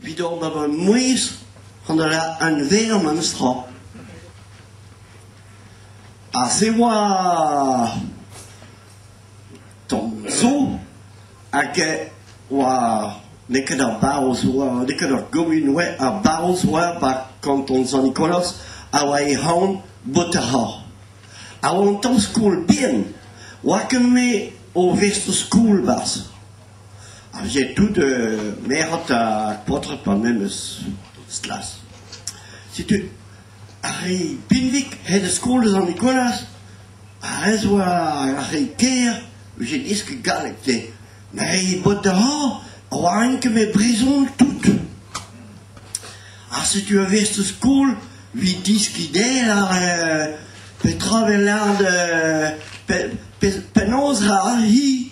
Evit ober ma mouezh gant anvezañ memes tra. Ha se oa tamm zo hag oa n'eo ket ar barroz oa n'eo ket ar gomun oa ar barroz oa 'ba kanton Sant-Nikolaz a oa e anv Boterc'hor. Ha oa un tamm skol bihan oa ket me o vestr-skol 'barzh. Ha vije tout merc'hed ha paotred pa memes klas. Setu ar re binvik aet da skol da Sant-Nikolaz, ar re oa ar re kêr, vije desket galleg te. Met re baotr a oa ket met brezhoneg tout. Ha setu ar vestr-skol evit deskiñ dezhe lâret petra 'vez lâret penaos 'ra hi.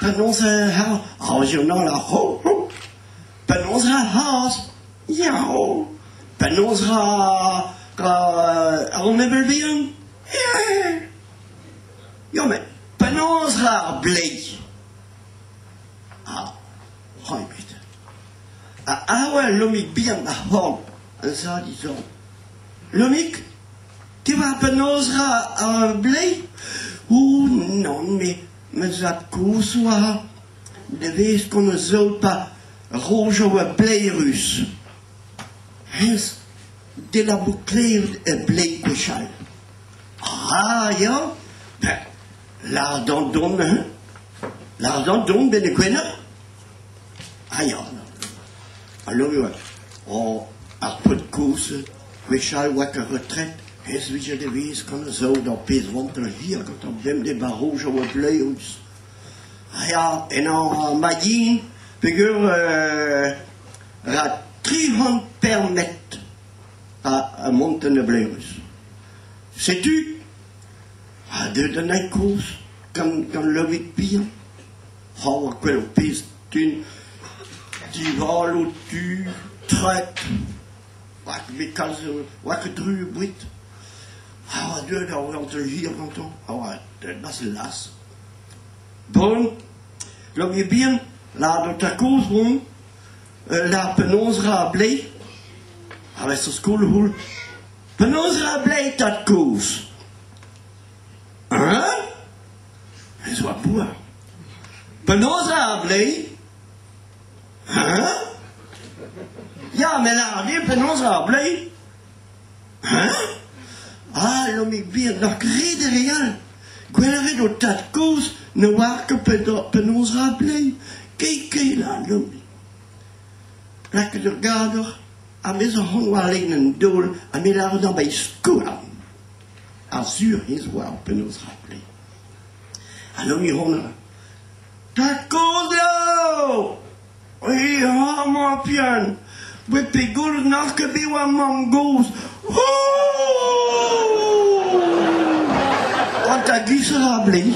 Penaos Rajional ar c'hozh Penaos ra c'hazh Ya Penaos ra ar mevel bihan Ya met penaos ra ar bleiz Ha c'hoant ebet. Ha awe Lomig bihan ar c'horn a za dizorn. Lomig, te oar penaos ra ar bleiz? Oh nann, met Ma zad-kozh oa ne vez gant o zaol pa rojo oa bleirus. Hennezh 'dela bout klevet er bleiz gwechall. Ah ya, ben lâr d'an don neuze, lâr d'an don benn gwener. Ah ya, alors e oa oh ar paotr kozh gwechall oa ket retret. Ez vije da vez gant ar saout ar pezh vantell hir gantañ bemdez 'ba rouge a oa bleus. Ha ya, ennañ ma-yin peogwir ra 300 permet a montenn a Bleurus. Setu ha deuet an hent kozh gant gant Lomig bihan. Ha oa gwell pezh den divalo du, treut. Oa ket bet kalz, oa ket dru e boued. Ha oa deuet ar werzel hir gantañ, a oa deuet 'barzh e las. Bon, Lomier bihan, lâret ho tad-kozh on, lâr penaos 'ra ar bleiz. Ha mestr-skol c'houl, penaos 'ra ar bleiz tad-kozh? Hein? Ez oa boar. Penaos 'ra ar bleiz? Hein? Ya, met lâr din penaos 'ra ar bleiz? Hein? Ah, Lomig bihan, n'oc'h ket ret re all. Gwelet ho tad-kozh ne oar ket penaos 'ra ar bleiz. Ket ket, lâr Lomig. Lakaet ur gador, ha me zo c'hoant war lein an daol ha me lâro deoc'h 'ba e skouarn. Ha sur ez oar penaos 'ra ar bleiz. Ha Lomig hon Tad-kozh eo! Ya, ma-pian, bet pegoulz n'oc'h ket bet war mamm-gozh. Oh! An tagus a ra bleiz.